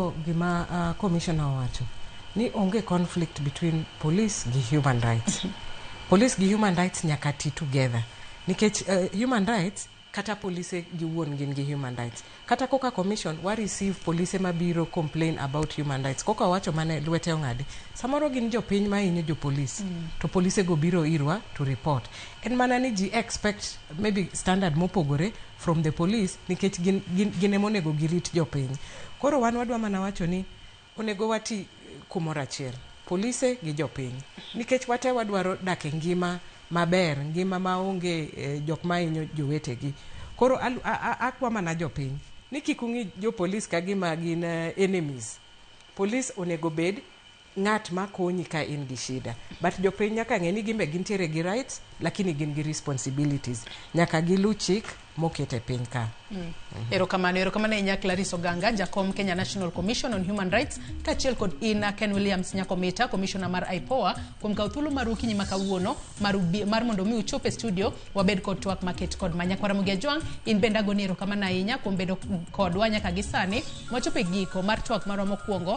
Awinjo gima commissioner owacho ni onge conflict between police gi human rights. Police gi human rights nyaka ti together nikech human rights kata polise giwuon gin gi human rights. Kata koka commission wa receive polise mabiro complain about human rights. Koka owacho mane lwete ong'adi, samoro gin jopiny mahinyo jopolis to polise go biro irwa to report. En mana ni ji expect maybe standard mopogore from the police nikech gin ema onego girit jopiny. Koro wan wadwa mana wacho ni onego wati kumoro achiel, polise gi jopiny, nikech wate wadwaro dak e ngima maber, ngima maonge jok mahinyo jowetegi. Koro akwa mana jopiny ni kik ung'i jopolis ka gima gin enemies. Polis onego bed ng'at ma konyi ka in gi shida, but jopiny nyaka ng'e ni gin be gintiere gi rights, lakini gin gi responsibilities. Nyaka gilu chik moket e piny ka. Erokamano, erokamano ahinya, Clarice Oganga, jakom Kenya National Commission on Human Rights, kaachiel kod ina Ken Williams Nyakomita, commissioner mar IPOA, kuom kawo thuolo maru okinyi ma kawuono mar mondo mi uchop e studio wabed kod twak maket kod ma. Nyakwara Ramogi Ajwang', in bende agoni erokamano ahinya kuom bedo kodwa nyaka gi sani. Wachopo e giko mar twak marwa mokwongo.